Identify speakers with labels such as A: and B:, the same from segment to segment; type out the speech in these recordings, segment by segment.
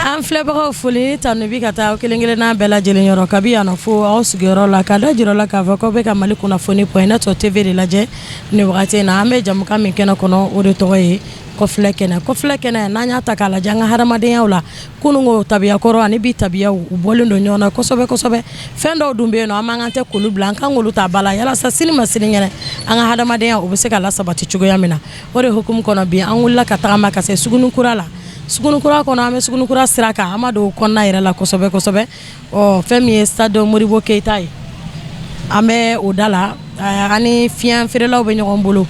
A: An filɛbagaw foli tanu bi ka taa kelen kelenna bɛɛ lajɛlen yɔrɔ kabi yan fo aw sigiyɔrɔ la ka da jira la k'a fɔ k'aw bɛ ka Mali kunnafoni point net TV de lajɛ nin wagati in na. An bɛ jamukan min kɛnɛ kɔnɔ, o de tɔgɔ ye kɔfilɛ kɛnɛ. Kɔfilɛ kɛnɛ, n'an y'a ta k'a lajɛ an ka hadamadenya la, kununko tabiya kɔrɔ ani bi tabiyaw, u bɔlen don ɲɔgɔn na kosɛbɛ kosɛbɛ. Fɛn dɔw dun bɛ yen nɔ, an man kan tɛ k'olu bila, an kan k'olu ta ba la yalasa sini ma sinikɛnɛ an ka hadamadenya o bɛ se ka lasabati cogoya min na. O de hukumu kɔnɔ, bi an wulila ka tagama ka se Sugunikura la. Sugunikura kɔnɔ, an bɛ Sugunikura sira kan, an ma don kɔnɔna yɛrɛ la kosɛbɛ kosɛbɛ. Ɔ fɛn min ye stade Modibo Keyita ye, an bɛ o da la. Ani fiɲɛ feerelaw bɛ ɲɔgɔn bolo.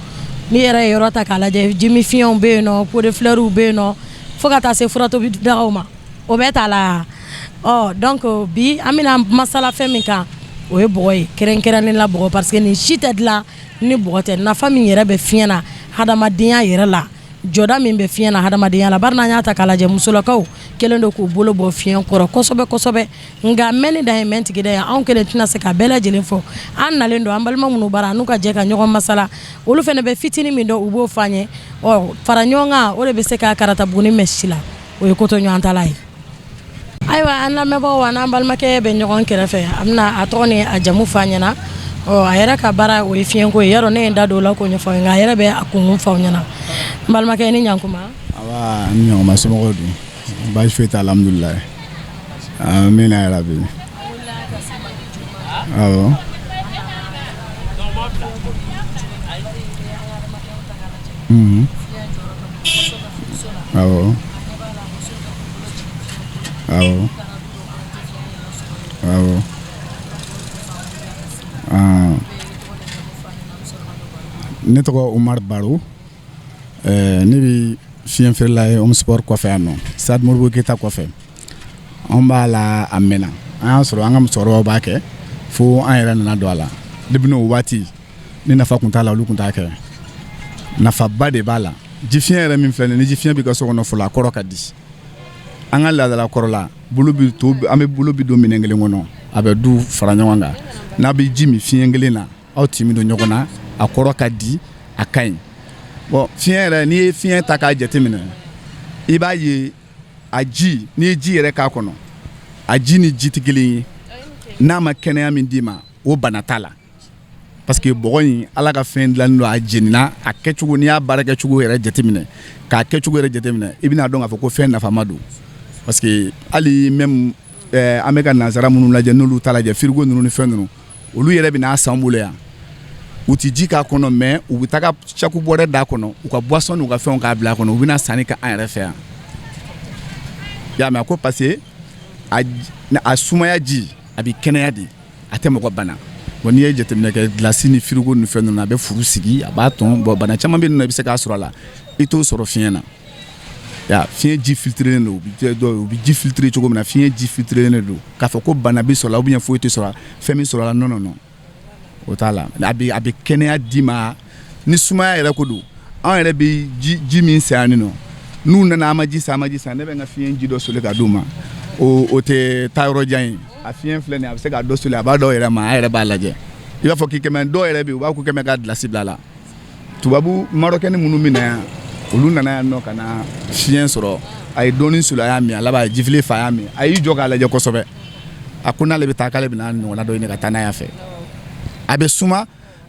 A: N'i yɛrɛ ye yɔrɔ ta k'a lajɛ, jimi fiɲɛw bɛ yen nɔ, pot de fleurs bɛ yen nɔ, fo ka taa se furatobi dagaw ma, o bɛɛ t'a la. Ɔ donc bi an bɛna masala fɛn min kan, o ye bɔgɔ ye, kɛrɛnkɛrɛnnen la bɔgɔ, parce que nin si tɛ dilan ni bɔgɔ tɛ. Nafa min yɛrɛ bɛ fiɲɛ na hadamadenya yɛrɛ la, jɔda min bɛ fiɲɛ na hadamadenya la, bari n'an y'a ta k'a lajɛ, musolakaw kɛlen don k'u bolo bɔ fiɲɛ kɔrɔ kosɛbɛ kosɛbɛ. Nka mɛnni dan ye mɛn tigi da ye, anw kelen tɛna se ka bɛɛ lajɛlen fɔ. An nalen don an balima minnu bara, n'u ka jɛ ka ɲɔgɔn masala, olu fana bɛ fitinin min dɔn, u b'o fɔ an ye. Ɔ fara ɲɔgɔn kan, o de bɛ se ka karata buguni mɛ si la, o ye koto ɲɔgɔn tala ye. Ayiwa, an lamɛnbagaw, an n'an balimakɛ bɛ ɲɔgɔn kɛrɛfɛ. A bɛna a tɔgɔ ni a jamu fɔ an ɲɛna. Ɔ a yɛrɛ ka baara, o ye fiɲɛko ye. Yarɔ, ne ye n da don o la k'o ɲɛfɔ, nka a yɛrɛ bɛ a kunkun fɔ aw ɲɛna. N balimakɛ, ni ɲankuma.
B: Aba, ni ɲɔgɔnma. Somɔgɔw dun? Baasi foyi t'a, alhamdulilayi, amina yarabi. Awɔ. Awɔ. Awɔ. Awɔ. Ah. Ne tɔgɔ Umar Baro. Ne bɛ fiɲɛ feerela ye Omnisports kɔfɛ yan nɔ, Stade Modibo Keyita kɔfɛ. An b'a la a mɛnna, an y'a sɔrɔ an ka musokɔrɔbaw b'a kɛ fo an yɛrɛ nana don a la. Depuis n'o waati ni nafa kun t'a la, olu kun t'a kɛ. Nafaba de b'a la. Ji fiɲɛ yɛrɛ min filɛ nin ye, ni ji fiɲɛ b'i ka so kɔnɔ fɔlɔ, a kɔrɔ ka di. An ka laadala kɔrɔ la, bolo bi to, an bɛ bolo bi don minɛn kelen kɔnɔ, a bɛ du fara ɲɔgɔn kan, n'a bɛ ji min fiɲɛ kelen na, aw tin bɛ don ɲɔgɔn na, a kɔrɔ ka di, a ka ɲi. Bon, fiɲɛ yɛrɛ, n'i ye fiɲɛ ta k'a jateminɛ, i b'a ye a ji, n'i ye ji yɛrɛ k'a kɔnɔ, a ji ni ji tɛ kelen ye. N'a ma kɛnɛya min d'i ma, o bana t'a la, parce que bɔgɔ in, Ala ka fɛn dilannen don, a jenina, a kɛcogo, n'i y'a baara kɛcogo yɛrɛ jateminɛ, k'a kɛcogo yɛrɛ jateminɛ, i bɛna dɔn k'a fɔ ko fɛn nafama don. Parce que hali même an bɛ ka nansara minnu lajɛ, n'olu ta lajɛ, frigo ninnu ni fɛn ninnu, olu yɛrɛ bɛ n'a san bolo yan, u ti ji k'a kɔnɔ, mais u bɛ taga chaque bɔrɛ d'a kɔnɔ, u ka boisson n'u ka fɛnw k'a bila a kɔnɔ, u bɛna sanni kɛ an yɛrɛ fɛ yan. I y'a mɛn ko parce que a sumaya ji, a bɛ kɛnɛya de, a tɛ mɔgɔ bana. Bon, n'i ye jateminɛ kɛ, glace ni frigo ni fɛn ninnu, a bɛ furu sigi, a b'a tɔn. Bon, bana caman bɛ yen nɔ, i bɛ se k'a sɔrɔ a la, i t'o sɔrɔ fiɲɛ na. Ya fiɲɛ ji filtrelen don, u bɛ ji filtrer cogo min na, fiɲɛ ji filtrelen de don. K'a fɔ ko bana bɛ sɔrɔ la ou bien foyi tɛ sɔrɔ, fɛn bɛ sɔrɔ a la, non, non, non, o t'a la. A bɛ kɛnɛya d'i ma. Ni sumaya yɛrɛ ko don, an yɛrɛ bɛ ji min san yan nɔ, n'u nana, an ma ji san, an ma ji san, ne bɛ n ka fiɲɛ ji dɔ soli ka d'u ma. O tɛ taa yɔrɔ jan ye. A fiɲɛ filɛ nin ye, a bɛ se k'a dɔ soli, a b'a dɔw yɛrɛ ma, a yɛrɛ b'a lajɛ, i b'a fɔ k'i kɛmɛ. Dɔw yɛrɛ bɛ yen, u b'a fɔ ko kɛmɛ ka glace bila a la. Tubabu marɔkɛni minnu bɛ na yan, olu nana yan nɔ ka na fiɲɛ sɔrɔ, a ye dɔɔnin soli, a y'a min, a laban a ye jifilen fa, a y'a min, a y'i jɔ k'a lajɛ kosɛbɛ. A ko n'ale bɛ taa, k'ale bɛna ɲɔgɔnna dɔ ɲini ka taa n'a y'a fɛ. A bɛ suma,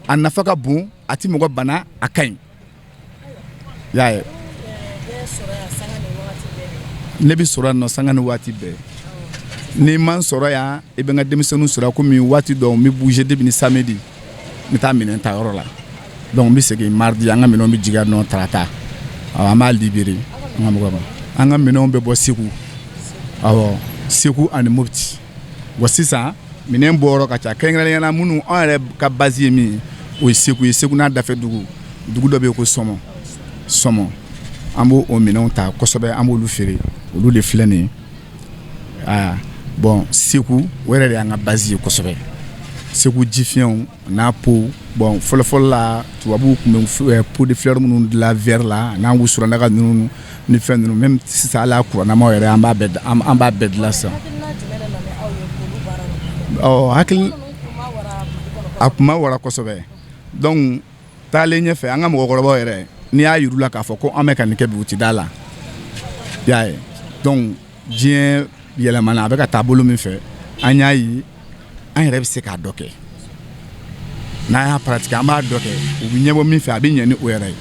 B: a nafa ka bon, a ti mɔgɔ bana, a ka ɲi. I y'a ye, ne bɛ sɔrɔ yan nɔ sanga ni waati bɛɛ. N'i ma n sɔrɔ yan, i bɛ n ka denmisɛnninw sɔrɔ. Komi waati dɔw n bɛ bouger, depuis ni samedi n bɛ taa minɛn ta yɔrɔ la, donc n bɛ segin mardi, an ka minɛnw bɛ jigin yan nɔ tarata, an b'a libérer an ka mɔgɔw ma. An ka minɛnw bɛ bɔ Segu, awɔ, Segu ani Mopti. Wa sisan minɛn bɔyɔrɔ ka ca, kɛrɛnkɛrɛnnenya la minnu an yɛrɛ ka base ye min ye, o ye Segu ye. Segu n'a dafɛ dugu, dugu dɔ bɛ yen ko Sɔmɔ. Sɔmɔ, an b'o o minɛnw ta kosɛbɛ, an b'olu feere. Olu de filɛ nin ye. Aa bon, Segu, o yɛrɛ de y'an ka base ye kosɛbɛ. Segu jifiɲɛw n'a pot. Bon, fɔlɔfɔlɔ la, tubabuw tun bɛ pot de fleur minnu dilan verre la, n'a wusulandaga ninnu ni fɛn ninnu, même sisan hali a kurannamaw yɛrɛ, an b'a bɛɛ dilan sisan. Ɔ hakili a kun ma wara kosɛbɛ. Donc taalen ɲɛfɛ, an ka mɔgɔkɔrɔbaw yɛrɛ, n'i y'a yir'u la k'a fɔ ko an bɛ ka nin kɛ bi, u ti da la. I y'a ye? Donc diɲɛ yɛlɛmana, a bɛ ka taa bolo min fɛ, an y'a ye an yɛrɛ bɛ se k'a dɔ kɛ. N'an y'a pratiquer, an b'a dɔ kɛ, u bɛ ɲɛbɔ min fɛ, a bɛ ɲɛ ni o yɛrɛ ye.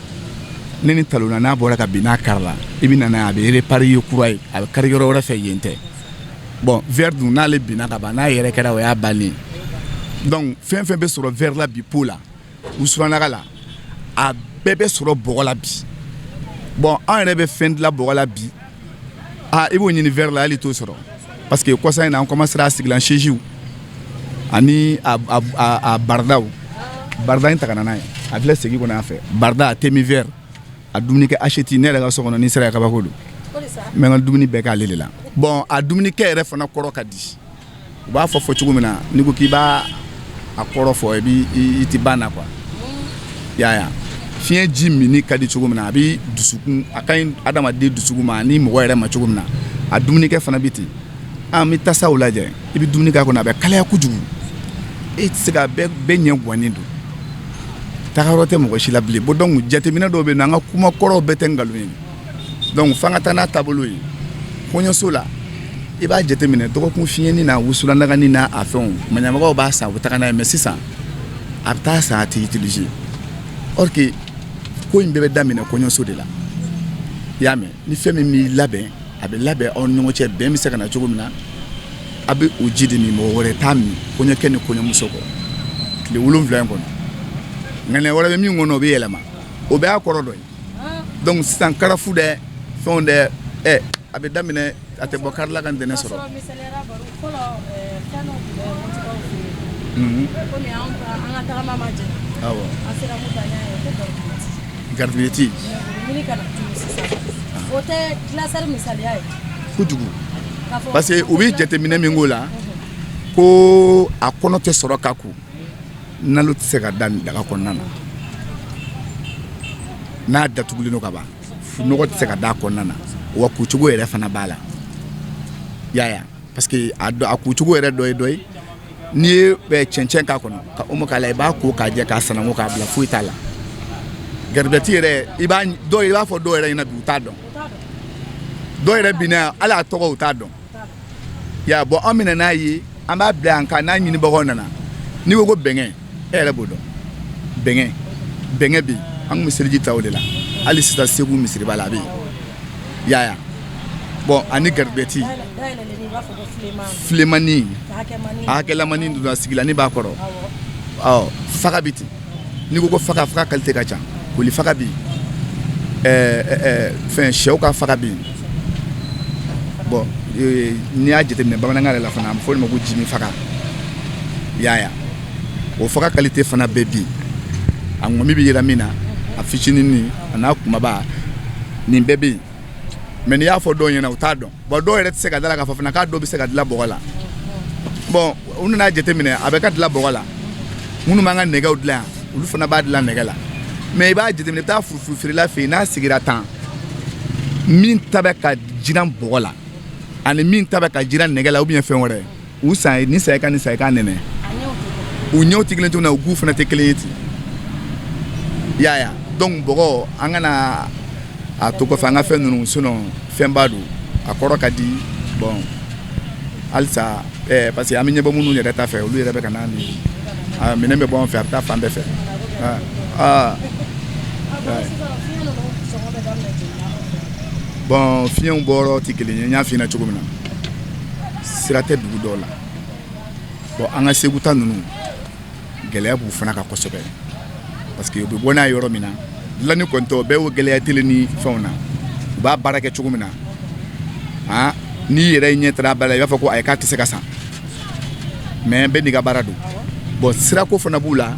B: Ne ni talonna, n'a bɔra ka bin, n'a karila, i bɛ na n'a ye, a bɛ réparer ye kura ye, a bɛ kari yɔrɔ wɛrɛ fɛ, yen tɛ. Bon, verre dun, n'ale binna ka ban, n'a yɛrɛ kɛra, o y'a bannen. Donc fɛn fɛn bɛ sɔrɔ verre la bi, pot la, wusulandaga la, a bɛɛ bɛ sɔrɔ bɔgɔ la bi. Bon, an yɛrɛ bɛ fɛn dilan bɔgɔ la bi. Aa, i b'o ɲini verre la, hali i t'o sɔrɔ, parce que kɔsa in na, an commencera a sigilan chaise ani a baridaw. Barida in ta ka na n'a ye, a filɛ segi kɔnɔ yan fɛ. Barida, a temi verre, a dumunikɛ assiette. Ne yɛrɛ ka so kɔnɔ, ni sera ye, kabako don. N bɛ n ka dumuni bɛɛ k'ale de la. Bon, a dumunikɛ yɛrɛ fana kɔrɔ ka di. U b'a fɔ cogo min na, n'i ko k'i b'a a kɔrɔ fɔ, i b'i i ti ban na quoi. I y'a ye? Fiɲɛ ji minni ka di cogo min na, a bɛ dusukun, a ka ɲi adamaden dusukun ma ani mɔgɔ yɛrɛ ma cogo min na, a dumunikɛ fana bɛ ten. An bɛ tasaw lajɛ, i bɛ dumuni k'a kɔnɔ, a bɛ kalaya kojugu, e tɛ se ka bɛɛ ɲɛ gannen don, tagayɔrɔ tɛ mɔgɔ si la bilen. Bon, donc jateminɛ dɔw bɛ yen nɔ, an ka kuma kɔrɔw bɛɛ tɛ nkalon ye. Donc f'an ka taa n'a taabolo ye. Kɔɲɔso la, i b'a jateminɛ, dɔgɔkun fiɲɛni n'a wusulandagani n'a a fɛnw, maɲamɔgɔw b'a san, u bɛ taga n'a ye. Mais sisan, a bɛ taa san, a tɛ utiliser. Or que ko in bɛɛ bɛ daminɛ kɔɲɔso de la. I y'a mɛn? Ni fɛn min b'i labɛn, a bɛ labɛn aw ni ɲɔgɔn cɛ, bɛn bɛ se ka na cogo min na, a bɛ o ji de min, mɔgɔ wɛrɛ t'a min kɔɲɔkɛ ni kɔɲɔmuso kɔ tile 7 in kɔnɔ. Ŋaniya wɛrɛ bɛ min kɔnɔ, o bɛ yɛlɛma, o bɛɛ y'a kɔrɔ dɔ ye. Donc sisan, karafu dɛ, fɛnw dɛ, ɛ a bɛ daminɛ, a tɛ bɔ karila ka ntɛnɛn sɔrɔ.
A: Misaliyara, baro fɔlɔ, fɛn dɔw tun bɛ motokaw fɛ yen, komi an ka tagama ma janya. An sera Muta, an y'a ye ko
B: garidilɛti.
A: Ɲini ka na tunu sisan, o tɛ glacière misaliya ye?
B: Kojugu, parce que u bɛ jateminɛ min k'o la, ko a kɔnɔ tɛ sɔrɔ ka ko nalo tɛ se ka da daga kɔnɔna na. N'a datugulen don ka ban, nɔgɔ tɛ se ka da kɔnɔna na. Wa kucogo yɛrɛ fana b'a la. I y'a ye? Parce que a kucogo yɛrɛ dɔ ye dɔ ye. N'i ye cɛncɛn k'a kɔnɔ ka omo k'a la, i b'a ko k'a jɛ, k'a sanango k'a bila, foyi t'a la. Garibɛti yɛrɛ, i b'a dɔw, i b'a fɔ dɔw yɛrɛ ɲɛna bi, u t'a dɔn. Dɔw yɛrɛ binna yan, hali a tɔgɔ u t'a dɔn. Ya bɔn, an bɛna n'a ye, an b'a bila yan kan n'a ɲinibagaw nana. N'i ko ko bɛngɛ, e yɛrɛ b'o dɔn. Bɛngɛ, bɛngɛ bɛ yen, an kun bɛ seliji ta o de la. Hali sisan, Segu misiriba la, a bɛ yen. I y'a ye? Bɔn, ani garibɛti filemani, hakɛlamani donna, sigilanni b'a kɔrɔ. Ɔ faga bɛ ten. N'i ko ko faga, faga qualité ka ca. Koli faga bɛ yen, fɛn sɛw ka faga bɛ yen. Bɔn, n'i y'a jateminɛ bamanankan yɛrɛ la fana, a bɛ fɔ o de ma ko jimi faga. I y'a ye? O faga qualité fana bɛɛ bɛ yen. A ŋɔmi bɛ yɛlɛ min na, a fitinin a n'a kumaba, nin bɛɛ bɛ yen. Mais n'i y'a fɔ dɔw ɲɛna, u t'a dɔn. Bon, dɔw yɛrɛ tɛ se ka da la k'a fɔ fana k'a dɔw bɛ se ka dilan bɔgɔ la. Bon, u nana jateminɛ, a bɛ ka dilan bɔgɔ la. Minnu b'an ka nɛgɛw dilan yan, olu fana b'a dilan nɛgɛ la. Mais i b'a jateminɛ, i bɛ taa furufuru feerela fɛ yen, n'a sigira tan, min ta bɛ ka jiran bɔgɔ la ani min ta bɛ ka jiran nɛgɛ la ou bien fɛn wɛrɛ, u san ni san i ka nin san i k'a nɛnɛ, u ɲɛw tɛ kelen cogo min na, u goût fana tɛ kelen ye ten. I y'a ye? Donc bɔgɔ, an kana a to kɔfɛ an ka fɛn ninnu, sinon fɛnba don, a kɔrɔ ka di. Bon, halisa parce que an bɛ ɲɛbɔ minnu yɛrɛ ta fɛ, olu yɛrɛ bɛ ka na ni a minɛn bɛ bɔ an fɛ, a bɛ taa fan bɛɛ fɛ. Aa, bon, fiɲɛw bɔyɔrɔ tɛ kelen ye. N y'a f'i ɲɛna cogo min na, sira tɛ dugu dɔw la. Bon, an ka Segu ta ninnu, gɛlɛya b'u fana kan kosɛbɛ, parce que u bɛ bɔ n'a ye yɔrɔ min na, dilanni kɔni tɛ, o bɛɛ y'o gɛlɛya tele ni fɛnw na. U b'a baara kɛ cogo min na, ah, n'i yɛrɛ ɲɛ taara ba la, i b'a fɔ ko ayi, k'a tɛ se ka san. Mais bɛɛ n'i ka baara don. Bon, sirako fana b'u la.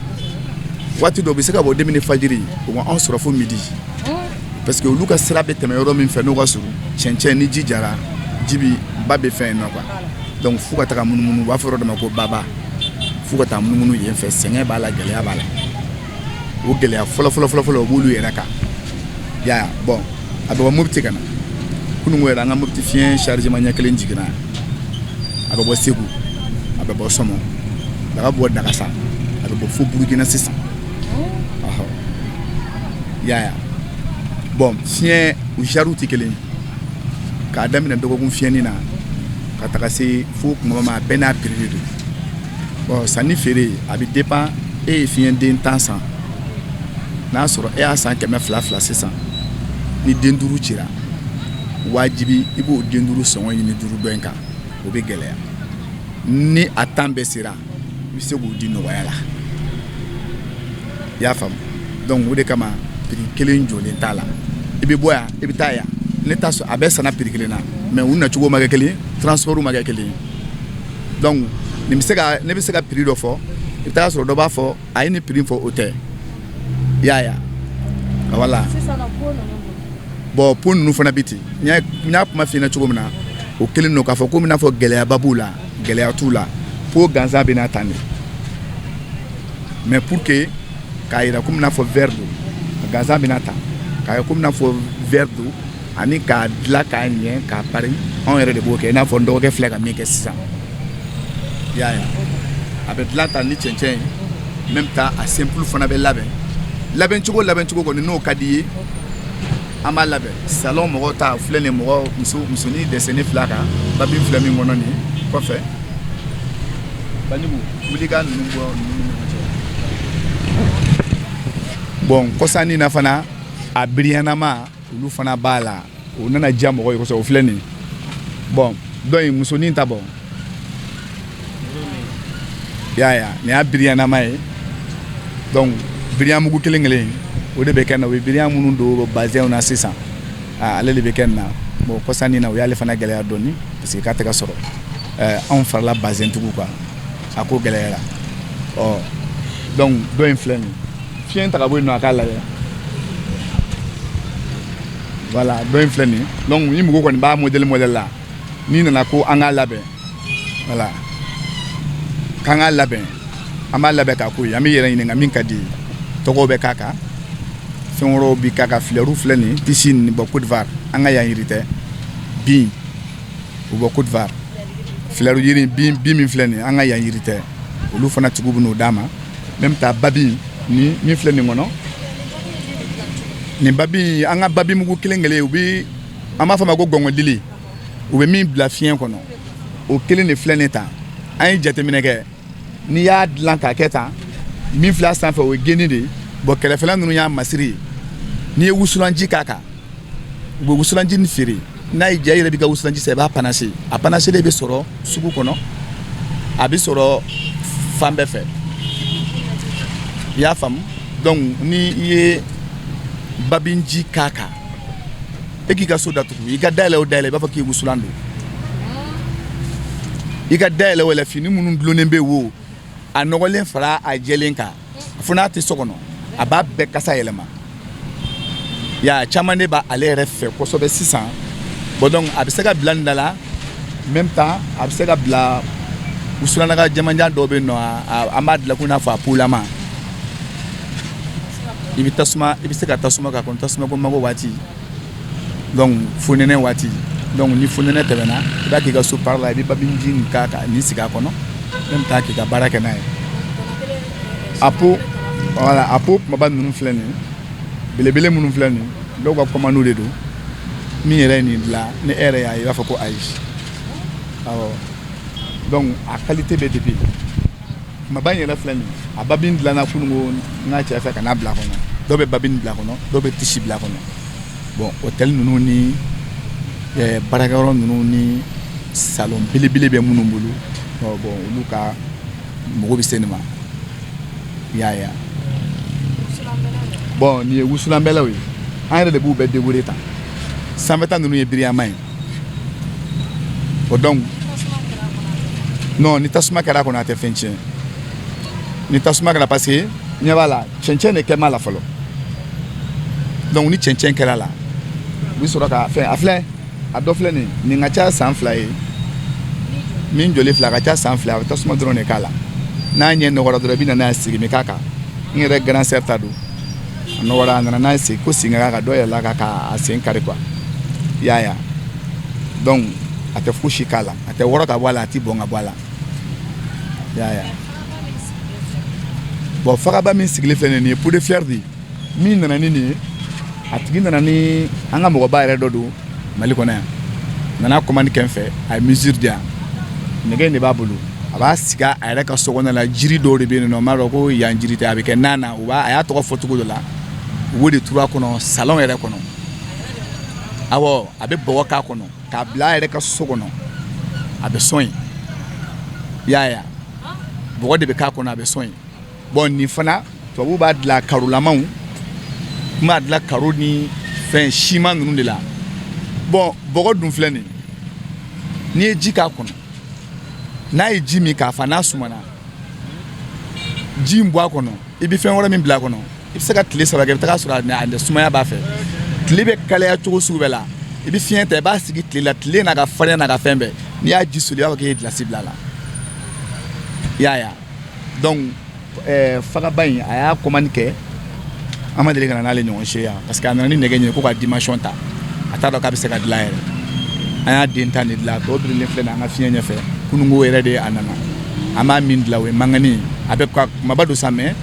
B: Waati dɔ u bɛ se ka bɔ depuis fajiri, u ma anw sɔrɔ fo midi. Parce que olu ka sira bɛ tɛmɛ yɔrɔ min fɛ n'o ka surun, cɛncɛn ni ji jara, ji bi ba bɛ fɛn yen nɔ quoi. Donc f'u ka taga munumunu, u b'a fɔ yɔrɔ dɔ ma ko baba, f'u ka taa munumunu yen fɛ. Sɛgɛn b'a la, gɛlɛya b'a la. O gɛlɛya fɔlɔ fɔlɔ fɔlɔ fɔlɔ, o b'olu yɛrɛ kan ya. Bon, a bɛ bɔ Mopti ka na. Kununko yɛrɛ, an ka Mopti fiɲɛ chargement ɲɛ kelen jiginna. A bɛ bɔ Segu, a bɛ bɔ Sɔmɔ, a bɛ bɔ Dagasa, a bɛ bɔ fo Burukina sisan. Ɔhɔ, ya ya. Bon, fiɲɛ u jariw tɛ kelen ye. K'a daminɛ dɔgɔkun fiɲɛni na ka taga se fo kuma ma, a bɛɛ n'a prix de don. Bon, sanni feere, a bɛ dépend. E ye fiɲɛ den 10 san, n'a sɔrɔ e y'a san 200 fila sisan, ni den duuru cira, wajibi i b'o den duuru sɔngɔ ɲini duuru dɔ in kan. O bɛ gɛlɛya. Ni a 10 bɛɛ sera, i bɛ se k'o di nɔgɔya la. I y'a faamu? Donc o de kama, prix kelen jɔlen t'a la. I bɛ bɔ yan, i bɛ taa yan, ne t'a sɔrɔ a bɛɛ sanna prix kelen na, mais u nacogo ma kɛ kelen ye, transport ma kɛ kelen ye. Donc nin bɛ se ka, ne bɛ se ka prix dɔ fɔ, i bɛ taa sɔrɔ dɔ b'a fɔ a ye nin prix fɔ, o tɛ. I y'a ye? Voilà. Bon, pot ninnu fana bɛ ten. N y'a kuma f'i ɲɛna cogo min na, o kelen don k'a fɔ komi n'a fɔ gɛlɛyaba b'u la, gɛlɛya t'u la. Pot gansan bɛ na tan de, mais pour que k'a yira komi n'a fɔ verre don, a gansan bɛ na tan k'a ye komi n'a fɔ verre don, ani k'a dilan k'a ɲɛ k'a pari, anw yɛrɛ de b'o kɛ. I n'a fɔ n dɔgɔkɛ filɛ ka min kɛ sisan, i y'a ye? A bɛ dilan tan ni cɛncɛn ye. Même temps, a simple fana bɛ labɛn. Labɛncogo labɛncogo kɔni, n'o ka di i ye, an b'a labɛn. Salon mɔgɔw ta filɛ nin ye, mɔgɔ muso musonin dɛsɛnni fila kan, babi filɛ min kɔnɔ nin kɔfɛ. Banjugu wuli ka ninnu bɔ ninnu ni ɲɔgɔn cɛ. Bon, kɔsannin na fana, a biriyanama olu fana b'a la, o nana diya mɔgɔw ye kosɛbɛ. O filɛ nin ye. Bon, dɔ in musonin ta bɔ, i y'a ye? Nin y'a biriyanama ye. Donc biriyan mugu kelen kelen, o de bɛ kɛ na. U bɛ biriyan minnu don bazɛnw na sisan, ale de bɛ kɛ nin na. Bon, kɔsannin na, o y'ale fana gɛlɛya dɔɔni, parce que k'a tɛ ka sɔrɔ. Anw farala bazɛntigiw kan, a ko gɛlɛyara. Ɔ, donc dɔ in filɛ nin ye, fiɲɛ ta ka bɔ yen nɔ, a k'a lajɛ. Voilà, dɔ in filɛ nin ye. Donc ni mɔgɔ kɔni b'a modèle modèle la, n'i nana ko an k'a labɛn, voilà, k'an k'a labɛn, an b'a labɛn k'a ko ye. An bɛ yɛrɛ ɲininka min ka di ye. Tɔgɔw bɛ k'a kan, fɛn wɛrɛw bi k'a kan. Fleurs filɛ nin ye, tissu nin bɔ Côte d'Ivoire, an ka yan yiri tɛ bin, o bɔ Côte d'Ivoire. Fleur yiri bin bin min filɛ nin ye, an ka yan yiri tɛ. Olu fana tigiw bɛ n'o d'a ma. Même ta babi ni min filɛ nin kɔnɔ nin, babi, an ka babi mugu kelen kelen, u bi, an b'a fɔ a ma ko gɔngɔndili, u bɛ min bila fiɲɛ kɔnɔ, o kelen de filɛ nin tan. An ye jateminɛ kɛ, n'i y'a dilan k'a kɛ tan, min filɛ a sanfɛ, o ye geni de ye. Bon, kɛrɛfɛla ninnu y'a masiri ye. N'i ye wusulanji k'a kan, u bɛ wusulanji nin feere. N'a y'i diya, i yɛrɛ b'i ka wusulanji san, i b'a panache. A panache de bɛ sɔrɔ sugu kɔnɔ, a bɛ sɔrɔ fan bɛɛ fɛ. I y'a faamu? Donc ni i ye babinji k'a kan, e k'i ka so datugu, i ka dayɛlɛ o dayɛlɛ, i b'a fɔ k'i wusulan don. I ka dayɛlɛ o yɛlɛ, fini minnu dulonnen bɛ wo, a nɔgɔlen fara a jɛlen kan, fo n'a tɛ so kɔnɔ, a b'a bɛɛ kasa yɛlɛma. Ya caman de b'a ale yɛrɛ fɛ kosɛbɛ sisan. Bon, donc a bɛ se ka bila nin da la. Même temps, a bɛ se ka bila wusulannaga jamanjan dɔw bɛ yen nɔ, an b'a dilan ko n'a fɔ a polama. I bɛ tasuma, i bɛ se ka tasuma k'a kɔnɔ, tasuma ko mago waati, donc fonɛnɛ waati. Donc ni fonɛnɛ tɛmɛna, i b'a k'i ka so par la, i bɛ babinji nin k'a kan, nin sigi a kɔnɔ, même temps k'i ka baara kɛ n'a ye. A pot, voilà, a pot kumaba ninnu filɛ nin ye, belebele minnu filɛ nin ye, dɔw ka commande de don. Min yɛrɛ ye nin dilan, ni e yɛrɛ y'a ye, i b'a fɔ ko ayi. Awɔ, donc a qualité bɛ depuis kumaba in yɛrɛ filɛ nin ye. A babin dilanna kununko n ka cɛ fɛ ka n'a bila a kɔnɔ. Dɔw bɛ babin bila a kɔnɔ, dɔw bɛ tissu bila a kɔnɔ. Bon, hôtel ninnu ni baarakɛyɔrɔ ninnu ni salon belebele bɛ minnu bolo, bon, olu ka mago bɛ se nin ma. I y'a ye? Bon, nin ye wusulanbɛlɛw ye. An yɛrɛ de b'u bɛɛ décorer tan. Sanfɛta ninnu ye biriyama ye. O donc non, ni tasuma kɛra a kɔnɔ, a tɛ fɛn tiɲɛ. Ni tasuma kɛra, parce que ɲɛ b'a la, cɛncɛn de kɛ b'a la fɔlɔ. Donc ni cɛncɛn kɛra la, u bɛ sɔrɔ ka fɛn a filɛ, a dɔ filɛ nin, nin ka ca san 2 ye. Min jɔlen filɛ, a ka ca san 2. A bɛ tasuma dɔrɔn de k'a la. N'a ɲɛ nɔgɔra dɔrɔn, i bɛ na n'a ye, segin bɛ k'a kan. N yɛrɛ grand sœur ta don, a nɔgɔra, a nana n'a ye, segin ko segin ka k'a kan. Dɔ yɛlɛla kan k'a sen kari quoi, i y'a ye wa? Donc a tɛ fosi k'a la, a tɛ wɔrɔ ka bɔ a la, a tɛ bɔn ka bɔ a la, i y'a ye wa? Bon, fagaba min sigilen filɛ nin ye, pot de fleur de ye. Min nana ni nin ye, a tigi nana ni an ka mɔgɔba yɛrɛ dɔ don Mali kɔnɔ yan, nana commande kɛ n fɛ. A ye mesure di yan. Nɛgɛ in de b'a bolo, a b'a sigi a yɛrɛ ka so kɔnɔ la. Jiri dɔw de bɛ yen nɔ, n b'a dɔn ko yan jiri tɛ, a bɛ kɛ nan na. U b'a, a y'a tɔgɔ fɔ cogo dɔ la, u b'o de turu a kɔnɔ, salon yɛrɛ kɔnɔ. Awɔ, a bɛ bɔgɔ k'a kɔnɔ k'a bila a yɛrɛ ka so kɔnɔ, a bɛ sɔn yen, i y'a ye wa? Bɔgɔ de bɛ k'a kɔnɔ, a bɛ sɔn yen. Bon, nin fana, tubabuw b'a dilan karolamaw, n b'a dilan karo ni fɛn siman ninnu de la. Bon, bɔgɔ dun filɛ nin ye, n'i ye ji k'a kɔnɔ, n'a ye ji min k'a fa, n'a sumana, ji in bɔ a kɔnɔ, i bɛ fɛn wɛrɛ min bila a kɔnɔ, i bɛ se ka tile 3 kɛ, i bɛ taga sɔrɔ a sumaya b'a fɛ. Tile bɛ kalaya cogo sugu bɛɛ la, i bɛ fiɲɛ ta, i b'a sigi tile la, tile n'a ka farinya n'a ka fɛn bɛɛ, n'i y'a ji soli, i b'a fɔ k'e ye gilasi bila a la, i y'a ye wa? Donc fagaba in, a y'a commande kɛ, an ma deli ka na n'ale ɲɔgɔn se yan, parce que a nana ni nɛgɛ ɲini ko ka dimension ta, a t'a dɔn k'a bɛ se ka dilan yɛrɛ. An y'a den tan de dilan, tɔ birilen filɛ nin an ka fiɲɛ ɲɛfɛ. Kununko yɛrɛ de a nana, an b'a min dilan, o ye mangani ye, a bɛ ka kumaba don sa, mais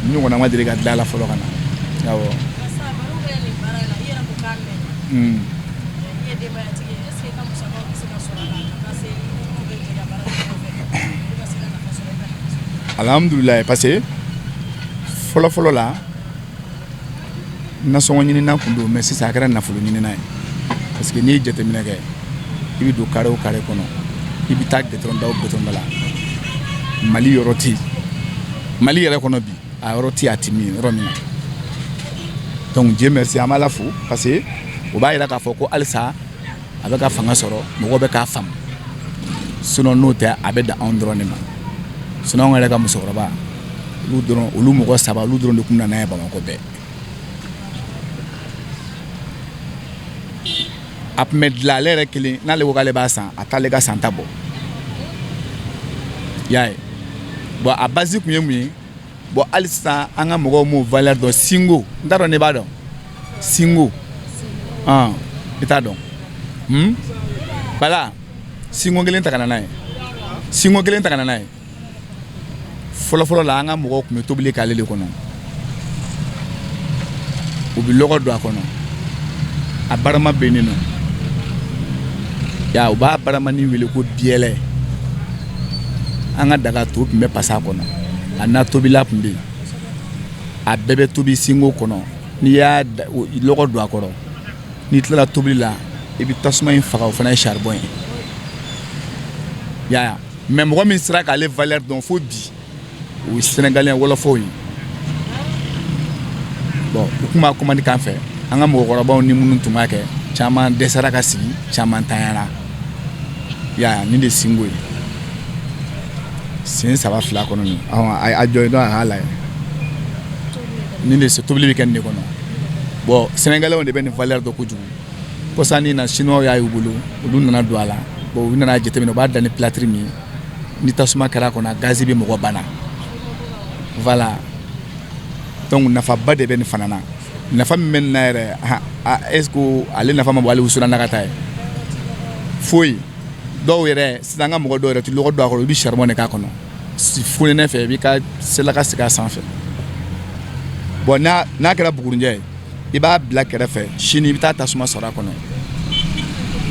B: nin ɲɔgɔnna ma deli ka dilan a la fɔlɔ ka na. Awɔ.
A: I ye denbayatigi ye, est ce que i ka musakaw bɛ se ka sɔrɔ a la ka taa se minnu bɛ jɛ ka baara kɛ ɲɔgɔn fɛ, olu ka se ka nafa sɔrɔ, i ka nafa sɔrɔ?
B: Alhamdulilayi, parce que fɔlɔ fɔlɔ la, nasɔngɔ ɲinina kun don, mais sisan a kɛra nafolo ɲinina ye, parce que n'i ye jateminɛ kɛ, i bɛ don carré o carré kɔnɔ, i bɛ taa goudron da o goudron da la, Mali yɔrɔ tɛ yen, Mali yɛrɛ kɔnɔ bi, a yɔrɔ tɛ yen, a tɛ min yɔrɔ min na. Donc Dieu merci, an b'Ala fo, parce que o b'a yira k'a fɔ ko halisa a bɛ ka fanga sɔrɔ, mɔgɔw bɛ k'a faamu. Sinon n'o tɛ, a bɛ dan anw dɔrɔn de ma. Sinon anw yɛrɛ ka musokɔrɔba, olu dɔrɔn, olu mɔgɔ saba, olu dɔrɔn de tun nana ye Bamakɔ bɛɛ. A tun bɛ dilan ale yɛrɛ kelen, n'ale ko k'ale b'a san, a t'ale ka santa bɔ, i y'a ye. Bon, a base tun ye mun ye? Bon, hali sisan an ka mɔgɔw m'o valeur dɔn. Singo, n t'a dɔn ne b'a dɔn singo, i t'a dɔn. Bala, singo kelen ta ka na n'a ye, singo kelen ta ka na n'a ye. Fɔlɔ fɔlɔ la, an ka mɔgɔw tun bɛ tobili k'ale de kɔnɔ, u bɛ lɔgɔ don a kɔnɔ, a barama bɛ yen nɔ ya, u b'a baramani wele ko biyɛlɛ. An ka daga to tun bɛ pasa a kɔnɔ, a na tobila tun bɛ yen, a bɛɛ bɛ tobi singo kɔnɔ. N'i y'a lɔgɔ don a kɔrɔ, n'i tilala tobili la, i bɛ tasuma in faga, o fana ye charbon ye, i y'a ye. Mais mɔgɔ min sera k'ale valeur dɔn fo bi, o ye Sénégalais wɔlɔfɔw ye. Bon, u tun b'a commande k'an fɛ, an ka mɔgɔkɔrɔbaw ni minnu tun b'a kɛ, caman dɛsɛra ka sigi, caman tanyara, i y'a ye. Nin de singo ye, sen saba fila kɔnɔ nin, a jɔ dɔn, a k'a lajɛ, nin de tobili bɛ kɛ nin de kɔnɔ. Bon, Sénégalais de bɛ nin valeur dɔn kojugu. Kɔsa na, Chinois y'a y'u bolo, olu nana don a la. Bon, u nana jateminɛ, u b'a da ni plâtre min ye, ni tasuma kɛra a kɔnɔ, gazi bɛ mɔgɔ bana. Voilà, donc nafaba de bɛ nin fana na. Nafa min bɛ nin na yɛrɛ, est ce que ale nafa ma bɔ hali wusulan na ka taa ye foyi? Dɔw yɛrɛ sisan, an ka mɔgɔ dɔw yɛrɛ tɛ lɔgɔ don a kɔrɔ, i bɛ charbon de k'a kɔnɔ fonɛnɛ fɛ, i b'i ka selaka sigi a sanfɛ. Bon, n'a kɛra bugurinjɛ ye, i b'a bila kɛrɛfɛ, sini i bɛ taa tasuma sɔrɔ a kɔnɔ.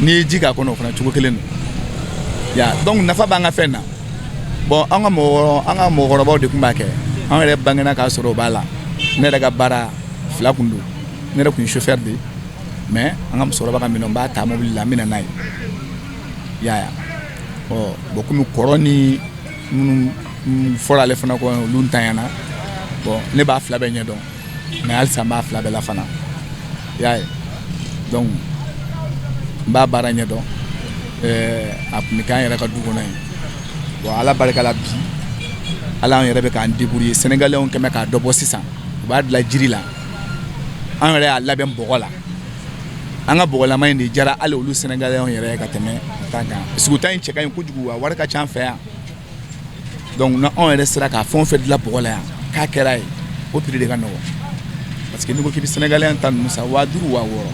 B: N'i ye ji k'a kɔnɔ, o fana cogo kelen don ya. Donc nafa b'an ka fɛn na. Bon, an ka mɔgɔkɔrɔbaw de tun b'a kɛ, an yɛrɛ bangena k'a sɔrɔ o b'a la. Ne yɛrɛ ka baara fila kun don, ne yɛrɛ kun ye chauffeur de ye, mais an ka musokɔrɔba ka minɛn, n b'a ta mobili la, n bɛ na n'a ye, i y'a ye. Ɔ bon, komi kɔrɔ ni minnu fɔra ale fana kɔ, olu ntanyana. Bon, ne b'a fila bɛɛ ɲɛdɔn, mais halisa n b'a fila bɛɛ la fana, i y'a ye. Donc n b'a baara ɲɛdɔn, a tun bɛ k'an yɛrɛ ka du kɔnɔ yen. Bon, Ala barika la, bi ala an yɛrɛ bɛ k'an débrouiller. Sénégalais kɛmɛ k'a dɔ bɔ sisan, u b'a dilan jiri la. An yɛrɛ y'a labɛn bɔgɔ la. An ka bɔgɔlama in de diyara hali olu Sénégalais yɛrɛ ye ka tɛmɛ ta kan, parce que u ta in cɛ ka ɲi kojugu, a wari ka ca an fɛ yan. Donc na anw yɛrɛ sera k'a fɛn o fɛn dilan bɔgɔ la yan k'a kɛra ye, o prix de ka nɔgɔn, parce que n'i ko k'i bɛ Sénégalais ta ninnu san 5000, 6000,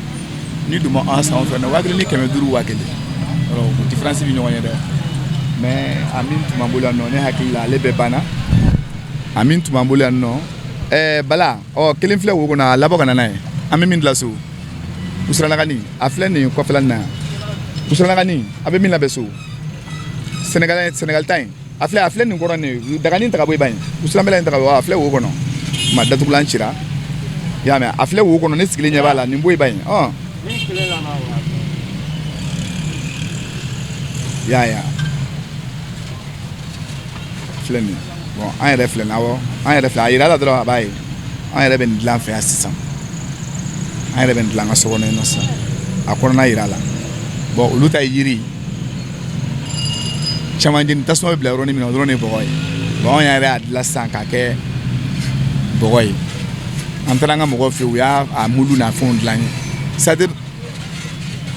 B: n'i dun ma an san anw fɛ yan 1500, 1000, o différence bɛ ɲɔgɔn ye dɛ. Mais a min tun b'an bolo yan nɔ, ne hakili la ale bɛɛ banna. A min tun b'an bolo yan nɔ, ɛɛ Bala, ɔ kelen filɛ wo kɔnɔ, a labɔ ka na n'a ye. An bɛ min dilan so, wusulanagani, a filɛ nin kɔfɛla nin na yan. Wusulanagani, a bɛ min labɛn so, Sénégal, Sénégal ta in, a filɛ nin kɔrɔ nin daganin ta ka bɔ i ba in, wusulanbɛlɛ in ta ka bɔ, a filɛ wo kɔnɔ. Ma datugulan cira, i y'a mɛn? A filɛ wo kɔnɔ, ne sigilen ɲɛ b'a la, nin bɔ i ba in. Ɔ i y'a ye, a filɛ nin. Bon, an yɛrɛ filɛ nin, awɔ, an yɛrɛ filɛ, a yira la dɔrɔn a b'a ye. An yɛrɛ bɛ nin dilan fɛ yan sisan, an yɛrɛ bɛ nin dilan an ka so kɔnɔ yen nɔ sisan, a kɔnɔna yira la. Bon, olu ta ye yiri caman jeni, tasuma bɛ bila yɔrɔnin min na, o dɔrɔn de ye bɔgɔ ye. Bon, anw yɛrɛ y'a dilan sisan k'a kɛ bɔgɔ ye. An taara an ka mɔgɔw fɛ yen, u y'a a mulu n'a fɛnw dilan ye. C'est à dire,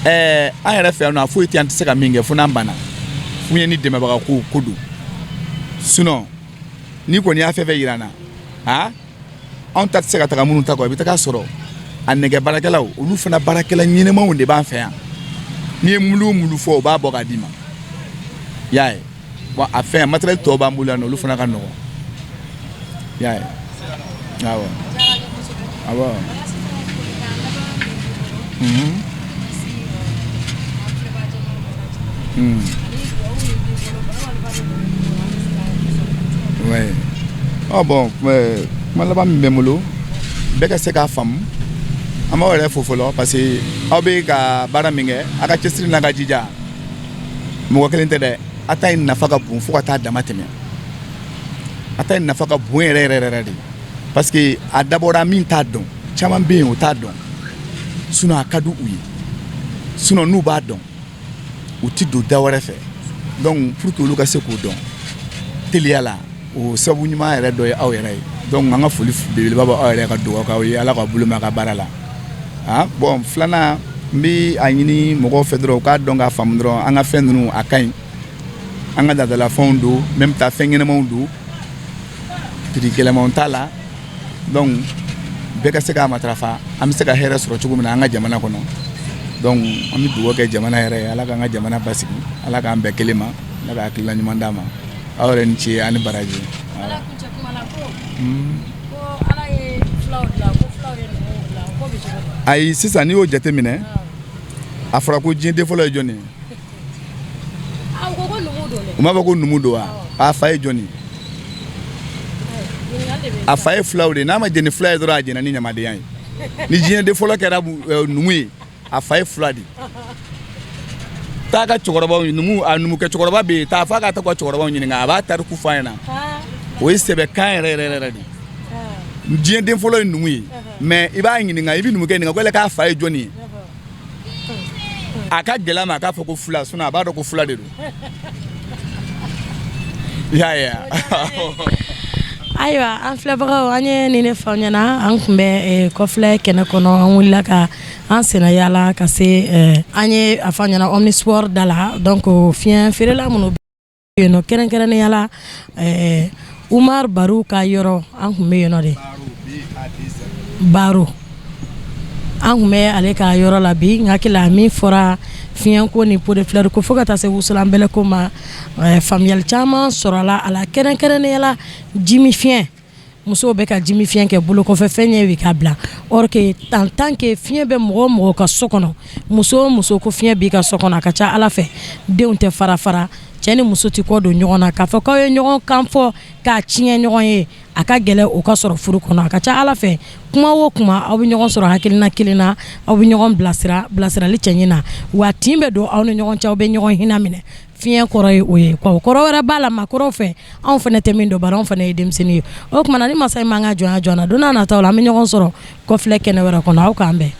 B: an yɛrɛ fɛ yan nɔ, a foyi tɛ, an tɛ se ka min kɛ fo n'an banna f'u ye ni dɛmɛbaga ko ko don. Sinon n'i kɔni y'a fɛn fɛn yira an na, han, anw ta tɛ se ka taga minnu ta kɔ. I bɛ taga sɔrɔ a nɛgɛ baarakɛlaw, olu fana baarakɛla ɲɛnɛmaw de b'an fɛ yan. N'i ye mulu o mulu fɔ, o b'a bɔ k'a d'i ma, i y'a ye. Bon, a fɛn matériel tɔw b'an bolo yan nɔ, olu fana ka nɔgɔn, i y'a ye. Awɔ. Ouais. Oh bon, kuma laban min bɛ n bolo, bɛɛ ka se k'a faamu, an b'aw yɛrɛ fo fɔlɔ, parce que aw bɛ ka baara min kɛ, a ka cɛsiri n'a ka jija, mɔgɔ kelen tɛ dɛ. A ta in nafa ka bon fo ka taa dama tɛmɛ. A ta in nafa ka bon yɛrɛ yɛrɛ yɛrɛ de, parce que a dabɔra min t'a dɔn, caman bɛ yen o t'a dɔn. Sinon a ka di u ye, sinon n'u b'a dɔn, u ti don da wɛrɛ fɛ. Donc pour que olu ka se k'o dɔn teliya la, o sababu ɲuman yɛrɛ dɔ ye aw yɛrɛ ye. Donc an ka foli belebeleba b'aw yɛrɛ ka dugawu k'aw ye, Ala ka bolo mɛn a ka baara la. Ah bon, filanan, n bɛ a ɲini mɔgɔw fɛ dɔrɔn u k'a dɔn k'a faamu dɔrɔn, an ka fɛn ninnu a ka ɲi, an ka laadalafɛnw don, même ta fɛn ɲɛnamaw don, prix gɛlɛmanw t'a la. Donc bɛɛ ka se k'a matarafa, an bɛ se ka hɛrɛ sɔrɔ cogo min na an ka jamana kɔnɔ. Donc an bɛ dugawu kɛ jamana yɛrɛ ye, Ala k'an ka jamana basigi, Ala k'an bɛn kelen ma, Ala ka hakilina ɲuman d'an ma. Aw yɛrɛ ni ce, ani baraji.
A: Ala kuncɛ kuma la, ko Ala ye fulaw dilan, ko fulaw ye numuw dilan, ko bɛ cogo di?
B: Ayi, sisan n'i y'o jateminɛ, a fɔra ko diɲɛ den fɔlɔ ye jɔn ye?
A: Ah, u ko ko numu don dɛ.
B: U m'a fɔ ko numu don wa? A fa ye jɔn ye?
A: Ɲininkali de bɛ.
B: A fa ye fulaw de ye. N'a ma jɛn ni fula ye dɔrɔn, a jɛnna ni ɲamadenya ye. Ni diɲɛ den fɔlɔ kɛra numu ye, a fa ye fula de ye. Taa ka cɛkɔrɔbaw, numu, a numukɛ cɛkɔrɔba bɛ yen, taa f'a ka taa ka cɛkɔrɔbaw ɲininka, a b'a tariku f'a ɲɛna. O ye sɛbɛkan yɛrɛ yɛrɛ yɛrɛ de ye. Diɲɛ den fɔlɔ ye numu ye, mais i b'a ɲininka, i bɛ numukɛ ɲininka ko ele k'a fa ye jɔnni ye, a ka gɛlɛn a ma a k'a fɔ ko fula, sinon a b'a dɔn ko fula de don, i y'a ye wa?
A: Ayiwa, an filɛbagaw, an ye nin de fɔ aw ɲɛna. An tun bɛ kɔfilɛ kɛnɛ kɔnɔ, an wulila ka an senna yaala ka se, an ye a fɔ an ɲɛna Omnisport da la. Donc fiɲɛ feerela minnu bɛ yen nɔ, kɛrɛnkɛrɛnnenya la Umar Baru ka yɔrɔ, an tun bɛ yen nɔ de. Baro, an tun bɛ ale ka yɔrɔ la bi. N hakili la, min fɔra fiɲɛko ni pot de fleur ko fo ka taa se wusulan bɛlɛ ko ma, faamuyali caman sɔrɔla a la, kɛrɛnkɛrɛnnenya la jimi fiɲɛ. Musow bɛ ka jimi fiɲɛ kɛ bolo kɔfɛ fɛn ye ka bila, or que en tant que fiɲɛ bɛ mɔgɔ o mɔgɔ ka so kɔnɔ, muso o muso ko fiɲɛ b'i ka so kɔnɔ, a ka ca Ala fɛ denw tɛ fara fara, cɛ ni muso tɛ kɔ don ɲɔgɔn na. K'a fɔ k'aw ye ɲɔgɔn kan fɔ k'a tiɲɛ ɲɔgɔn ye, a ka gɛlɛ o ka sɔrɔ furu kɔnɔ. A ka ca Ala fɛ, kuma o kuma, aw bɛ ɲɔgɔn sɔrɔ hakilina kelen na, aw bɛ ɲɔgɔn bilasira bilasirali cɛɲi na, wa tin bɛ don aw ni ɲɔgɔn cɛ, aw bɛ ɲɔgɔn hinɛ minɛ. Fiɲɛ kɔrɔ ye o ye, o kɔrɔ wɛrɛ b'a la maakɔrɔw fɛ, anw fana tɛ min dɔn, bari anw fana ye denmisɛnnin ye. O tuma na ni masa in m'an ka jɔnya jɔ an na, don n'a nataw la an bɛ ɲɔgɔn sɔrɔ kɔfilɛ kɛnɛ wɛrɛ kɔnɔ. Aw k'an bɛn.